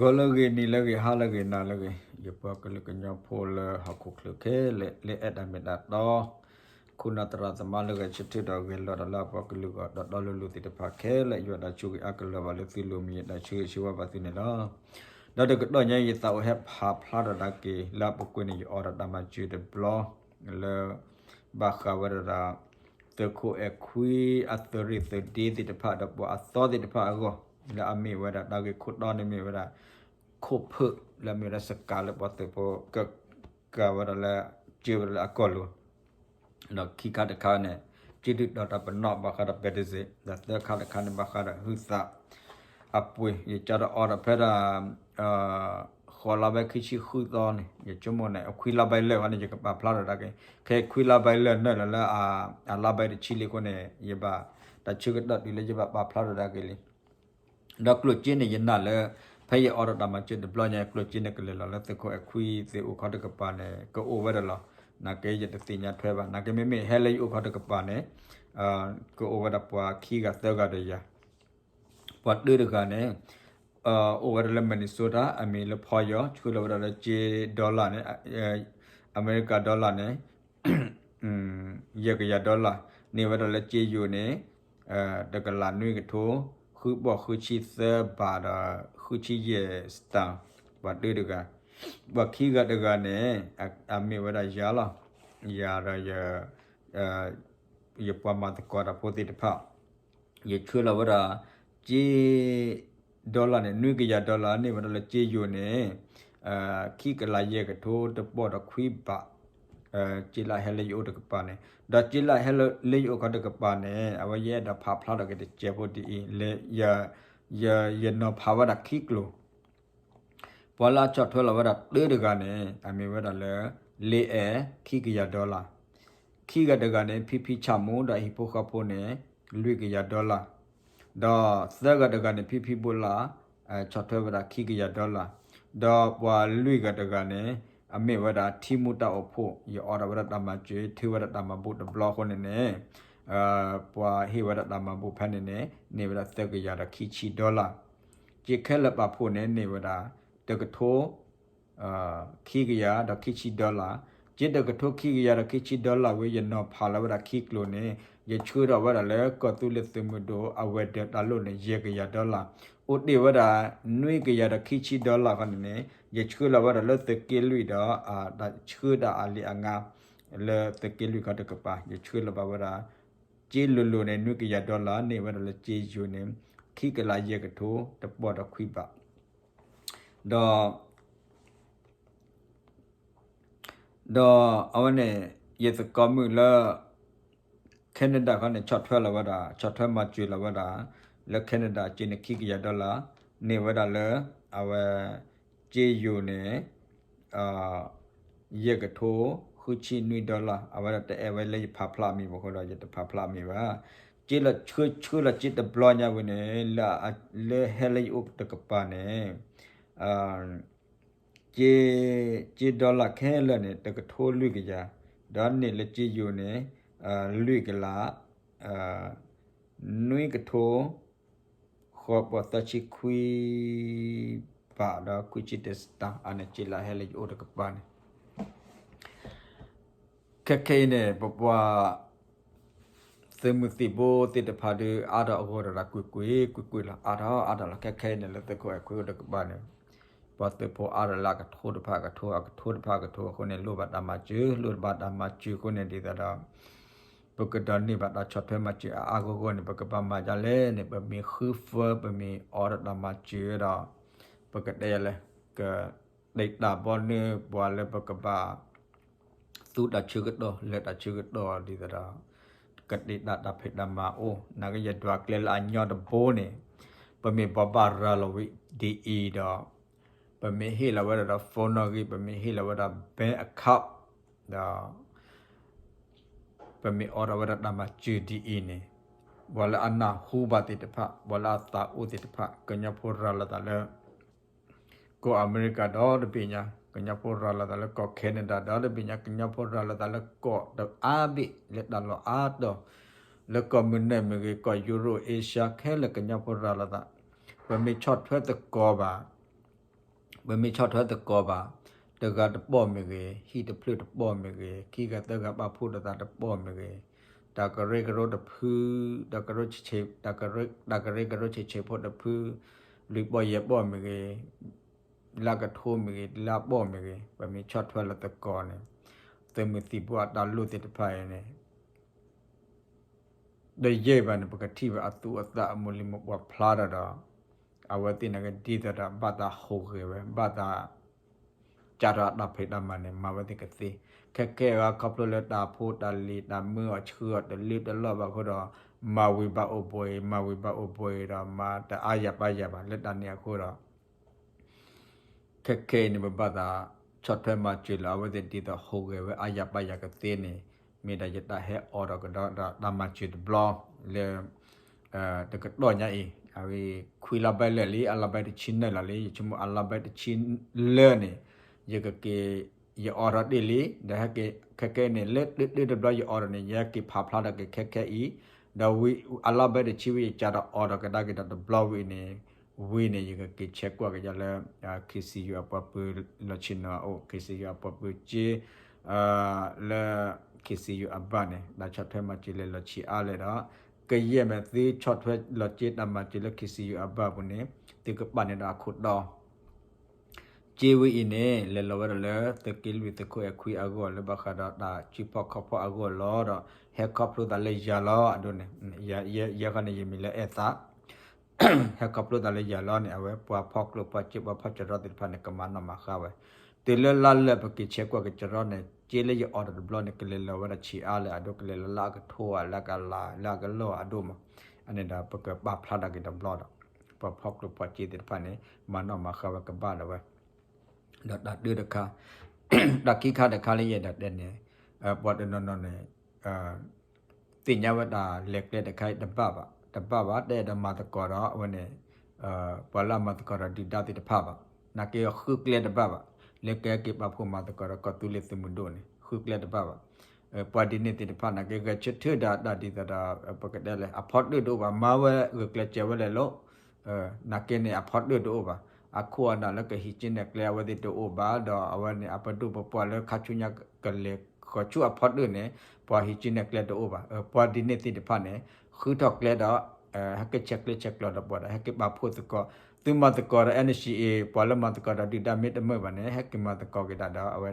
ဂီၤလၢအဂ့ၤ နံၤလၢအဂ့ၤ ဟါလၢအဂ့ၤ နၤလၢအဂ့ၤ ယပှၤကလုာ်ကညီဖိလၢဟီၣ်ခိၣ်ချၢခဲလၢာ် လၢအဲၣ်တၢ်မ့ၢ်တၢ်တီ ခိၣ်နၢ်သရၣ်သမါလၢဂဲၤဆၢထၢၣ်ဒီးဂဲၤလိာ်တၢ်လၢအပှၤကလုာ်အဂီၢ် ဒီးဒီလူလူသ့ၣ်တဖၣ်ခဲလၢာ် ယွၤတၢ်ဆိၣ်ဂ့ၤအါကလီၤဘၣ်လၢသုလိၤမံၤ ယတၢ်ဆၢဂ့ၤဆၢဝါဘၣ်သုန့ၣ်လီၤ. ဒီးတကတီၢ်ညါ ယသးအိၣ်ဟဲဖးဖျါထီၣ်ဒၣ်က့ၤ လၢအပူၤကွံာ်န့ၣ် ယအိးထီၣ်တၢ်မၤစၢၤတဘျီ လၢ ဘၣ်ဃးဝဲဒၣ်ဒီး သုးခိၣ်အဲၣ်ခွံအသုးရ့ၣ်သုးဒ့သ့ၣ်တဖၣ် ဒီးပှၤအသီသ့ၣ်တဖၣ်အဂီၢ် လၢအမ့ၢ်ဝဲဒၣ် တၢ်ဂ့ၢ်ခိၣ်တီန့ၣ်မ့ၢ်ဝဲဒၣ် ခိၣ်ဖၢၣ် လၢအမ့ၢ်ဝဲဒၣ်စကၤလၢပှၤသုးဖိ ကကၤဝဲဒၣ်လၢ ကၢဝဲဒၣ်လၢအကီၢ်လိၤ ဒီးခံခါတခါန့ၣ် ကၠံဒုၣ်ဒီးတၢ်ပနီၣ်ဘၣ်ဃးဒီး ပဲတစ့း ဒီးသၢခါတခါန့ၣ် ဘၣ်ဃးဒီးဟုသးအပှ့ၤ ယကၠီဒီးအိးထီၣ်ဖဲဒၣ် ဃိးလါဘဲခံဆံဃုသီန့ၣ် ယဆိကမိၣ်န့ၣ် အခွံလါဘဲလၢာ်ဃီန့ၣ် ယကပာ်ဖျါထီၣ်ဒၣ်က့ၤ ခဲခွံလါဘဲလၢာ်န့ၣ်လီၤလၢ အလါဘဲတဆံလံအဃိန့ၣ် ယဘၣ် တၢ်ဆၢကတီၢ်တုၤလၢယဘၣ်ပာ်ဖျါထီၣ်ဒၣ်က့ၤလံ ဒီးကျိၣ်စ့န့ၣ် ယနာ်လၢ ဖဲယအိးထီၣ်တၢ်မၤစၢၤတဘျီညါ ကျိၣ်စ့န့ၣ်ကလဲၤလီၤလၢသုးခိၣ်အဲၣ်ခွံသ့ၣ်အိၣ်ခီတကပၤန့ၣ် ကအိၣ်ဝဲဒၣ်လီၤ. နာ်က့ယတသ့ၣ်ညါထွဲဘၣ် နာ်က့မ့မ့ၢ်ဟဲလၢယအိၣ်ခီတကပၤန့ၣ် ကအိၣ်ဝဲဒၣ်ပှၤခံဂၤသၢဂၤဒီးယၤ ပှၤတၢတဂၤန့ၣ် အိၣ်ဝဲဒၣ်လၢ Minnesota အမံၤလၢဖီယီၤ ဆှၢလီၤဝဲဒၣ်လၢစ့ dollar န့ၣ် အမဲရကၤ dollar န့ၣ် ယဲၢ်ကယၤ dollar န့ၢ်ဝဲဒၣ်လၢစ့ယိၤန့ၣ် တကလးနွံကထိ ဃုဘီၣ်ဃုဆံသၢဘးဒီး ဃုဆံယဲၢ် style ပှၤတၢတဂၤ ပှၤခံဂၤတဂၤန့ၣ် အမ့ၢ်ဝဲဒၣ်ယၤလီၤ. ယၤဒီး ယပှၤမၤသကိးတၢ်ဖိသ့ၣ်တဖၣ် ယဆှၢလီၤဝဲဒၣ် စ့ dollar န့ၣ် နွံကယၤ dollar န့ၢ်ဝဲဒၣ်လၢစ့ယိၤန့ၣ် ခံကလးယဲၢ်ကထိ တဘီၣ်ဒီးခွံဘး စ့လၢဟဲလၢယအိၣ်တကပၤန့ၣ် ဒီးစ့လၢဟဲလၢယအိၣ်ခီတကပၤန့ၣ် အဝဲယအဲၣ်ဒိးဖးဖျါထီၣ်က့ၤတစဲးဖိဒ်အံၤ လၢ ယနီၤဖးဝဲဒၣ်ခံကျိၤ ပှၤလၢအဆီၣ်ထွဲလီၤဝဲဒၣ်တၢတဂၤန့ၣ် အမ့ၢ်ဝဲဒၣ်လၢ လ့အဲၣ် ခံကယၤ dollar ခံဂၤတဂၤန့ၣ် ဖံဖံဆၣ်မူ ဒီးအဟံၣ်ဖိဃီဖိန့ၣ် လွံၢ်ကယၤ dollar ဒီးသၢဂၤတဂၤန့ၣ် ဖံဖံဘိလၣ် ဆီၣ်ထွဲဝဲဒၣ်ခံကယၤ dollar ဒီးပှၤလွံၢ်ဂၤတဂၤန့ၣ် အမ့ၢ်ဝဲဒၣ်ထံမူတၢ်အိၣ်ဖှိၣ် ယအိးထီၣ်ဝဲဒၣ်တၢ်မၤစၢၤ ထုးဝဲဒၣ်တၢ်မၤဘူၣ်တဘျီအဃိန့ၣ်န့ၣ် ပှၤဟ့ၣ်ဝဲဒၣ်တၢ်မၤဘူၣ်ဖဲန့ၣ်န့ၣ် န့ၢ်ဝဲဒၣ်သၢကယၤဒီးခံဆံ dollar စ့ခဲလၢာ်ပာ်ဖှိၣ်န့ၣ် န့ၢ်ဝဲဒၣ် တကထိ ခံကယၤဒီးခံဆံ dollar စ့တကထိခံကယၤဒီးခံဆံ dollar ဝံၤ ယနီၤဖးလီၤဝဲဒၣ်ခံကျိၤန့ၣ် ယဆှၢထီၣ်ဝဲဒၣ်လၢ ကီၢ်သူလ့ၤသုးမုၢ်ဒိၣ် အဝဲၤဒၢးတၢ်လိၣ်န့ၣ် ယဲၢ်ကယၤ dollar အိၣ်တ့ၢ်ဝဲဒၣ် နွံကယၤဒီးခံဆံ dollar ဃီန့ၣ်န့ၣ် ယဆှၢလီၤဝဲဒၣ်လၢသုးက့လွံၢ်ဒီး တၢ်ဆှၢတၢ်အလံာ်အငါ လၢသုးက့လွံၢ်ခီတကပၤ ယဆှၢလီၤဘၣ်ဝဲဒၣ် စ့လိၤလိၤန့ၣ် နွံကယၤ dollar န့ၢ်ဝဲဒၣ်လၢစ့ယိၤန့ၣ် ခံကလးယဲၢ်ကထိ တဘီၣ်ဒီးခွံဘး ဒီး ဒီးအဝဲန့ၣ် ယသကိးမုၣ်လၢ Canada ခီန့ၣ် ဆီၣ်ထွဲလီၤဝဲဒၣ် ဆီၣ်ထွဲမၤစၢၤလီၤဝဲဒၣ် လၢ Canada စ့န့ၣ် ခံကယၤ dollar န့ၢ်ဝဲဒၣ်လၢ အဝဲ စ့ယိၤန့ၣ် ယဲၢ်ကထိ ဃုဆံနွံ dollar အဝဲဒၣ်တအဲၣ်ဝဲလၢယဖးဖျါအမံၤဘၣ်အဃိဒီး ယတဖးဖျါအမံၤဘၣ် စ့လီၤဆှၢဆှၢလီၤစ့တဘျီညါဝံၤန့ၣ် လၢ လၢဟဲလၢယအိၣ်တကပၤန့ၣ် စ့ စ့ dollar ခဲလၢာ်န့ၣ် တကထိလွံၢ်ကယၤ ဒီးန့ၢ်လၢစ့ယိၤန့ၣ် လွံၢ်ကလး နွံကထိ ဃိးဘီၣ်သၢဆံခွံ ဘးဒီးခွံဆံတစတၢ် အန့ၣ်စ့လၢဟဲလၢယအိၣ်တကပၤန့ၣ် ခဲခဲအံၤန့ၣ် ပပှၤ သုးမုၢ်သံၣ်ဘိသ့ၣ်တဖၣ်ဒီး အါထီၣ်အဂီၢ်ဒီးကွ့ၢ်ကွ့ၢ် ကွ့ၢ်ကွ့ၢ်လီၤ အါထီၣ်အါထီၣ်လီၤ ခဲခဲအံၤန့ၣ် လၢသုးခိၣ်အဲၣ်ခွံအိၣ်တကပၤန့ၣ် ပှၤသုးဖိအါထီၣ်လၢအကထိတဖၣ်အကထိ အကထိတဖၣ်အကထိအဃိန့ၣ် လိၣ်ဘၣ်တၢ်မၤစၢၤ လိၣ်ဘၣ်တၢ်မၤစၢၤအဃိန့ၣ် ဒ်သိးဒီး ပကဒိးန့ၢ်ဘၣ်တၢ်ဆီၣ်ထွဲမၤစၢၤအါအါဂီၢ်ဂီၢ်န့ၣ် ပကဘၣ်မၤဒ်လဲၣ်န့ၣ် ပမ့ၢ်ဃုဖၢ ပမ့ၢ်အိးထီၣ်တၢ်မၤစၢၤဒီး ပကတဲယၤလဲၣ် က တံာ်တာ်ဘီနုာ်ပှၤလၢပကဘၣ် သူတၢ်ဆၢကတီၢ် လဲၤတၢ်ဆၢကတီၢ်ဒ်သိးဒီး ကတံာ်တာ်တၢ်ဖံးတၢ်မၤအိၣ် နာ်က့ယဒွးကျဲလၢအညီတဘိန့ၣ် ပမ့ၢ်ဘိးဘၣ်ရၤလီၤဝံၤဒ်အံၤဒီး ပမ့ၢ်ဟ့ၣ်လီၤဝဲဒၣ်ဒီး phone နီၣ်ဂံၢ် ပမ့ၢ်ဟ့ၣ်လီၤဝဲဒၣ် bank account ဒီး ပမ့ၢ်အိးထီၣ်ဝဲဒၣ်တၢ်မၤစၢၤဒ်အံၤန့ၣ် ပှၤလၢအနၢ်ဟူဘၣ်သ့ၣ်တဖၣ် ပှၤလၢအသးအိၣ်သ့ၣ်တဖၣ် ကညီဖိရၤလီၤသးလၢ ကီၢ်အမဲရကၤဒီတဘ့ၣ်ညါ, ကညီဖိရၤလီၤသးလၢကီၢ် Canada ဒီတဘ့ၣ်ညါ, ကညီဖိရၤလီၤသးလၢကီၢ်တအါဘ့ၣ် လၢတၢ်လီၢ်အါတီၤ, လၢကီၢ်မုၢ်နၢၣ်မ့ၢ်ဂ့ၤ, ကီၢ်ယူရိၣ်, အ့ရှါ ခဲလၢာ်ကညီဖိရၤလီၤသး, ပမ့ၢ်ဆီၣ်ထွဲသကိးဘၣ် ပမ့ၢ်ဆီၣ်ထွဲသကိးဘၣ်, တဂၤတပီၢ်မ့ၢ်ဂ့ၤ, ဟံၣ်တဖျၢၣ်တပီၢ်မ့ၢ်ဂ့ၤ, ခံဂၤသၢဂၤပာ်ဖှိၣ်လိာ်သးတပီၢ်မ့ၢ်ဂ့ၤ, တၢ်ကရၢကရိတဖု, တၢ်ကရၢကရိဆံးဆံးဖိတဖု, လွံၢ်ပီၢ်ယဲၢ်ပီၢ်မ့ၢ်ဂ့ၤ, လၢကထိမ့ၢ်ဂ့ၤ, လၢပီၢ်မ့ၢ်ဂ့ၤ, ပမ့ၢ်ဆီၣ်ထွဲလီၤသကိးန့ၣ်, သုးမုၢ်သံၣ်ဘိအတၢ်လိၣ်သ့ၣ်တဖၣ်အံၤန့ၣ် တယံာ်ဘၣ်န့ၣ် ပကထံၣ်ဘၣ်အသူအသၣ်အမိၢ်လံၤမိၢ်ပှၢ်ဖျါထီၣ်ဒီး အဝဲသ့ၣ်န့ၣ်ကဒ်သိးဒီး ဘၣ်သးဟူးဂဲၤဝဲ, ဘၣ်သး ကၢ်ထီၣ်အတၢ်ဖံးတၢ်မၤန့ၣ် မၤဝဲသ့ၣ်ကသ့. ခဲခဲအံၤခီဖျိလၢတၢ်ဖိတၢ်လံၤတၢ်မုာ်အီၤဆှၢအီၤတလၢတလီၢ်ဘၣ်အဃိဒီး မၤဝံၤဘၣ်အိၣ်ဘှံး, မၤဝံၤဘၣ်အိၣ်ဘှံးဒီး မၤတအါယၤပာ်ယၤဘၣ်လၢတၢ်န့ၣ်အဃိဒီး ခဲခဲအံၤန့ၣ် ပဘၣ်သးဆီၣ်ထွဲမၤစၢၤလၢအဝဲသ့ၣ် ဒ်သိးဟူးဂဲၤဝဲအါယၤပာ်ယၤကသ့န့ၣ်, မ့ၢ်ဒၣ်ယတၢ်ဟဲအိးထီၣ်ကဒီးဒီးတၢ်မၤစၢၤတဘျီလၢ တကတီၢ်ညါအံၤ, အဝဲခွံလါဘဲလၢာ်လံ, အလါဘဲတဆံနုာ်လီၤလံ, ယဆိကမိၣ်အလါဘဲတဆံလၢာ်န့ၣ် ယကက့ၤ ယအိးထီၣ်တ့ၢ်လံ, ဒီးဟဲက့ၤခဲခဲအံၤန့ၣ် လၢတၢ်တဘျီယအိးထီၣ်န့ၣ် ယဟဲက့ၤဖးဖျါထီၣ်က့ၤခဲခဲအံၤ, ဒီးဝံၤ အလါဘဲတဆံဝံၤ ယကၢ်ထီၣ်အိးထီၣ်ကဒါက့ၤဒီးတဘျီဝံၤန့ၣ်, ဝံၤန့ၣ် ယကက့ၤဆဲးကွၢ်က့ၤယၤလၢ KCU အပှၤပၢၤလီၢ်ဆ့ၣ်နီၤအအိၣ်, KCU အပှၤပၢၤကၠ့ လၢ KCU အဘၢၣ်န့ၣ် တၢ်ဆီၣ်ထွဲမၤစၢၤလဲၤလီၤဆံးအါလဲၣ်ဒီး ကယဲၢ်မ့ၢ်သုဆီၣ်ထွဲလီၤစ့တၢ်မၤစၢၤလၢ KCU အဘၢၣ်ပူၤန့ၣ် သုကပာ်န့ၢ်ဒီးအခိၣ်တီ ကၠ့ဝံၤအံၤန့ၣ် လဲၤလီၤဝဲဒၣ်လၢသုးက့လွံၢ်သုးခိၣ်အဲၣ်ခွံအဂီၢ် လၢဘၣ်ဃးဒီးတၢ်စုဖီၣ်ခီၣ်ဖီၣ်အဂီၢ်လီၤဒီး ဟဲခီဖျိသးလၢယၤလီၤအဒိန့ၣ်, ယဲဃီန့ၣ် ယမံၤလၢအဲၣ်သး ဟဲခီဖျိသးလၢယၤလီၤန့ၣ် အဝဲပှၤဖီၣ်ကျိဖီၣ်ကၠ့ပှၤဖီၣ်ကရီသ့ၣ်တဖၣ်န့ၣ် ကမၤနီၣ်မၤဃါဝဲ, တုၤလၢလါလၢာ်ပက့ၤဆဲးကွၢ်က့ၤကရီန့ၣ် ကၠ့လၢယအိးထီၣ်တဘျီန့ၣ် ကလဲၤလီၤဝဲဒၣ်ဆံးအါလဲၣ်အဒိ ကလဲၤလၢလၢအကထိဧါ လၢအကလီၢ်အဒိမး, အန့ၣ်ဒီးပကပာ်ဖျါထီၣ်က့ၤတဘျီဒီး ပှၤဖီၣ်ကျိဖီၣ်ကၠ့သ့ၣ်တဖၣ်န့ၣ် မၤနီၣ်မၤဃါဝဲကဘၣ်လၢၤဝဲ ဒီးတၢ်တၢတခါ, တၢ်ခံခါတခါလၢယအဲၣ်ဒိးတဲန့ၣ်, ပှၤတနီၤနီၤန့ၣ် သ့ၣ်ညါဝဲတၢ်လဲၤကျဲတခါအံၤတဘၣ်ဘၣ်, တဘၣ်ဘၣ် တအဲၣ်ဒိးမၤသကိးဒီးအဝဲန့ၣ် ပှၤလၢအမၤသကိးဒီးဒုၣ်ဒါသ့ၣ်တဖၣ်ဘၣ်, နာ်က့ဃုကျဲတဘၣ်ဘၣ်, လၢကဟဲက့ၤပာ်ဖှိၣ်မၤသကိးဒီးကီၢ်သူလ့ၤသုးမုၢ်ဒိၣ်န့ၣ် ဃုကျဲတဘၣ်ဘၣ်, ပှၤဒ်န့ၣ်သ့ၣ်တဖၣ်နာ်က့ဂဲၤဆၢထၢၣ်ဒီးတၢ်ဒ်သိးဒီး ပကတဲလဲၣ် အဖီတၢၣ်တအိၣ်ဘၣ်, မၤဝဲဂုာ်ကျဲးစၢးဝဲလဲၣ်လီၤ နာ်က့န့ၣ် အဖီတၢၣ်တအိၣ်ဘၣ်, အခိၣ်အနၢ်လၢကဟံးစုနဲၣ်ကျဲအဝဲသ့ၣ်တအိၣ်ဘၣ်, ဒီးအဝဲန့ၣ် အပဒိၣ်ပပှၢ်လၢခါဆူညါကလဲၤဃီၤဆူအဖီတၢၣ်န့ၣ် ပှၤဟံးစုနဲၣ်ကျဲတအိၣ်ဘၣ်, ပှၤဒ်န့ၣ်သ့ၣ်တဖၣ်န့ၣ် ဃုထီၣ်ကျဲဒီး ဟဲက့ၤဆဲးကျၢဆဲးကျိးဒီးပှၤဒီး ဟဲက့ၤပာ်ဖှိၣ်သကိး, သုမၤသကိးဒီး NCA ပှၤလၢမၤသကိးဒီးဒုၣ်ဒါမ့ၢ်တမုာ်ဘၣ်န့ၣ် ဟဲက့ၤမၤသကိးက့ၤတၢ်ဒီး အဝဲ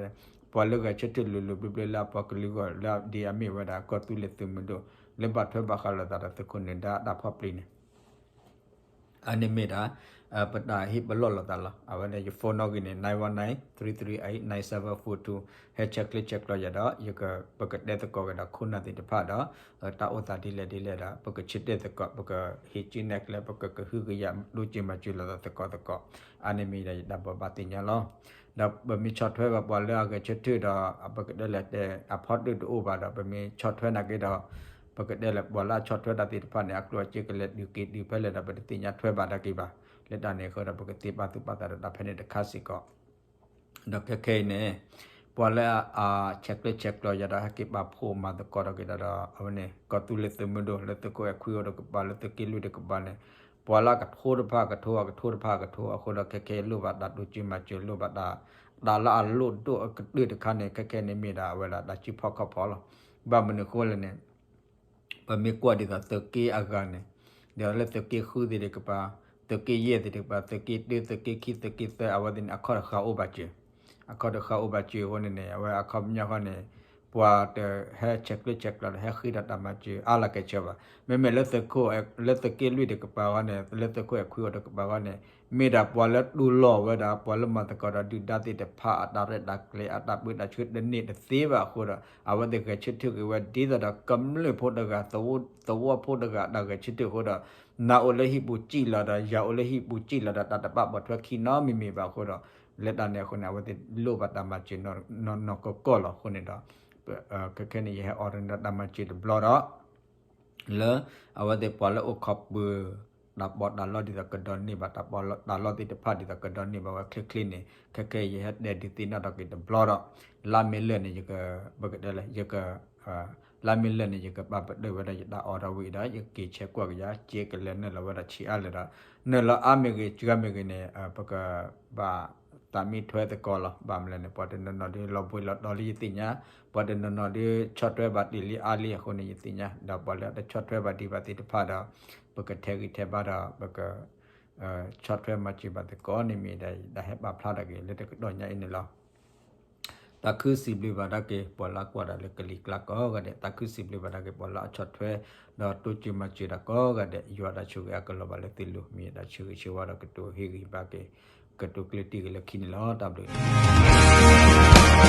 ပှၤလၢဂဲၤဆၢထၢၣ်လိၤလိၤဘျ့ဘျ့လၢအပှၤကလုာ်ဂီၢ်လၢဒ်အမ့ၢ်ဝဲဒၣ် ကီၢ်သူလ့ၤသုးမုၢ်ဒိၣ် လၢဘၣ်ထွဲဘၣ်ဃးလိာ်သးဒီးသုးခိၣ်နၢၤဒါအတၢ်ဖီၣ်ပျံၤန့ၣ် အန့ၣ်မ့ၢ်ဒၣ် ပတၢ်ဟ့ၣ်ပလီၢ်လိာ်သးလီၤ. အဝဲန့ၣ် ယ phone နီၣ်ဂံၢ်န့ၣ် nine one nine three three eight nine seven four two ဟဲဆဲးကျၢဆဲးကျိးယၤဒီး ယက ပကတဲသကိးက့ၤဒီးခိၣ်နၢ်သ့ၣ်တဖၣ်ဒီး တၢ်အိၣ်သးဒ်လဲၣ်ဒ်လဲၣ်ဒီး ပကဆၢတဲာ်သကိး ပကဟံးစုနဲၣ်ကျဲ ပကကဟုကယာ်ဒိၣ်စၢၤမၤစၢၤလိာ်သးသကိးသကိး အန့ၣ်မ့ၢ်ဒၣ်ယတၢ်ဘိးဘၣ်သ့ၣ်ညါလီၤ. ဒီးပမ့ၢ်ဆီၣ်ထွဲဘၣ်ပှၤလၢအဂဲၤဆၢထၢၣ်ဒီး ပကတဲလဲၣ်တဲ အဖီတၢၣ်တအိၣ်ဘၣ်ဒီး ပမ့ၢ်ဆီၣ်ထွဲနာ်က့ဒီး ပကတဲလဲၣ် ပှၤလၢအဆီၣ်ထွဲတၢ်သ့ၣ်တဖၣ်န့ၣ် အကျိၣ်အစ့ကလဲၤတုၤက့ၤတုၤဖဲလဲၣ်ဒီး ပတသ့ၣ်ညါထွဲဘၣ်တၢ်က့ၤဘၣ်. လၢတၢ်န့ၣ်အဃိဒီး ပကသ့ပာ်သူၣ်ပာ်သးဒီးတၢ်ဖဲန့ၣ်တခါစ့ၢ်ကီး ဒီးခဲခဲအံၤန့ၣ် ပှၤလၢအဆဲးကျၢဆဲးကျိးယၤဒီး ဟဲက့ၤပာ်ဖှိၣ်မၤသကိးဒီးက့ၤဒီး အဝဲန့ၣ် ကီၢ်သူလ့ၤသုးမုၢ်ဒိၣ် လၢသုးခိၣ်အဲၣ်ခွံအိၣ်တကပၤ လၢသုးက့လွံၢ်တကပၤန့ၣ် ပှၤလၢအကထိတဖၣ်ကထိ အကထိတဖၣ်ကထိ အဃိဒီးခဲခဲအံၤလိၣ်ဘၣ်တၢ်ဒိၣ်စၢၤမၤစၢၤလိၣ်ဘၣ်တၢ် တၢ်လၢအလိၣ်ဒိၣ်အကတၢၢ်တခါန့ၣ် ခဲခဲန့ၣ်မ့ၢ်ဒၣ်အဝဲဒၣ် တၢ်စုဖီၣ်ခီၣ်ဖီၣ်လီၤ. ဘၣ်မနုၤအဃိလဲၣ်န့ၣ် ပမ့ၢ်ကွၢ်ဒ်သိးသုးက့အဂၤန့ၣ် ဒီးလၢသုးက့ဃုသ့ၣ်တကပၤ သုးက့ယဲၢ်သ့ၣ်တကပၤ သုးက့တၢ သုးက့ခံ သုးက့သၢ အဝဲသ့ၣ်န့ၣ် အခီၣ်တဃာ်အိၣ်ဘၣ်စၢၤ အခီၣ်တဃာ်အိၣ်ဘၣ်စၢၤအဃိန့ၣ်န့ၣ် အဝဲအခီပညီဃီန့ၣ် ပှၤတဟဲဆဲးကျၢဆဲးကျိးဒီးဟဲဃ့ဒီးတၢ်မၤစၢၤအါလၢကဲဆၢဘၣ်. မ့မ့ၢ်လၢသုးခိၣ် လၢသုးက့လွံၢ်တကပၤဃီန့ၣ် လၢသုးခိၣ်အဲၣ်ခွံအိၣ်တကပၤဃီန့ၣ် မ့ၢ်ဒၣ်ပှၤလၢတူၢ်လိာ်ဝဲဒၣ် ပှၤလၢမၤသကိးဒီးဒုၣ်ဒါသ့ၣ်တဖၣ်အတၢ်ရဲၣ်တၢ်ကျဲၤအတၢ်ပၢတၢ်ဆှၢတန့ၢ်တသ့ဘၣ်အဃိဒီး အဝဲသ့ၣ်ဂဲၤဆၢထၢၣ်က့ၤဝဲဒ်သိးဒီးကမျၢၢ်ဖိတဂၤ သဝီဖိတဂၤအတၢ်ဂဲၤဆၢထၢၣ်အဃိဒီး နၤအိၣ်လၢဟံၣ်ပူၤစံၣ်လီၤဒီး ယၤအိၣ်လၢဟံၣ်ပူၤစံၣ်လီၤဒီး တၢ်တဘၣ်ပိာ်ထွဲခံနီတမံၤမံၤဘၣ်အဃိဒီး လၢတၢ်န့ၣ်အဃိန့ၣ် အဝဲသ့ၣ်လိၣ်ဘၣ်တၢ်မၤစၢၤနီၢ်နီၢ်ကီၢ်ကီၢ်လီၤ. အဃိန့ၣ်ဒီး ခဲခဲန့ၣ် ယဟဲအိးထီၣ်န့ၢ်ဒီးတၢ်မၤစၢၤတဘျီဒီး လၢအဝဲသ့ၣ်ပှၤလၢအိၣ်ခိးပၢၤ တၢ်ပီးတၢ်လီဒ်သိးကဒိးန့ၢ်ဘၣ် တၢ်ပီးတၢ်လီသ့ၣ်တဖၣ်ဒ်သိးကဒိးန့ၢ်ဘၣ်ဝဲချ့ချ့န့ၣ် ခဲခဲယဟဲတဲဒုးသ့ၣ်နီၣ်ထီၣ်က့ၤတဘျီဒီး လါမ့ၤလၢာ်န့ၣ် ယက ပကတဲလဲၣ် ယက လါမ့ၤလၢာ်န့ၣ် ယကပာ်ပတုာ်ဝဲဒၣ်ယတၢ်အိးထီၣ်ဝံၤဒီး ယက့ၤဆဲးကွၢ်က့ၤယၤ က့ၤကလဲၤနုာ်လီၤဝဲဒၣ်ဆံးအါလဲၣ်ဒီး နုာ်လီၤအါမ့ၢ်ဂ့ၤ စှၤမ့ၢ်ဂ့ၤန့ၣ် ပကဘၣ် သးမ့ၢ်ထွဲသကိးလီၤ. ဘၣ်မနုၤလဲၣ်န့ၣ် ပှၤတနီၤနီၤဒုးလီၤဘှံးလီၤတီၤလံယသ့ၣ်ညါ, ပှၤတနီၤနီၤဒုးဆီၣ်ထွဲဘၣ်တ့ၢ်လံအါလံအဃိန့ၣ်ယသ့ၣ်ညါ, ဒီးပှၤလၢအတဆီၣ်ထွဲဘၣ်ဒံးဘၣ်သ့ၣ်တဖၣ်ဒီး ပကထဲးဂံၢ်ထဲးဘါဒီး ပက ဆီၣ်ထွဲမၤစၢၤဘၣ်သကိးန့ၣ်မ့ၢ်ဒၣ် ယဒၣ်ဟဲပာ်ဖျါထီၣ်က့ၤလၢတကတီၢ်ညါအံၤန့ၣ်လီၤ. သးခုစံးဘျုးဘၣ်ဒၣ်က့ၤ ပှၤလၢအကွၢ်တၢ်လၢကလံၤကျါကိးဂၤဒဲး, သးခုစံးဘျုးဘၣ်ဒၣ်က့ၤ ပှၤလၢအဆီၣ်ထွဲ ဒီးတိစၢၤမၤစၢၤတၢ်ကိးဂၤဒဲး, ယွၤတၢ်ဆိၣ်ဂ့ၤအကလီၤဘၣ်လၢသုလိၤ မ့ၢ်ယတၢ်ဆၢဂ့ၤဆၢဝါဒီးကတိၤဟ့ၣ်ဂံၢ်ဘါက့ၤ ကတိၤကျၢၢ်တံၢ်က့ၤလၢခံန့ၣ်လီၤ. တၢ်ဘျုး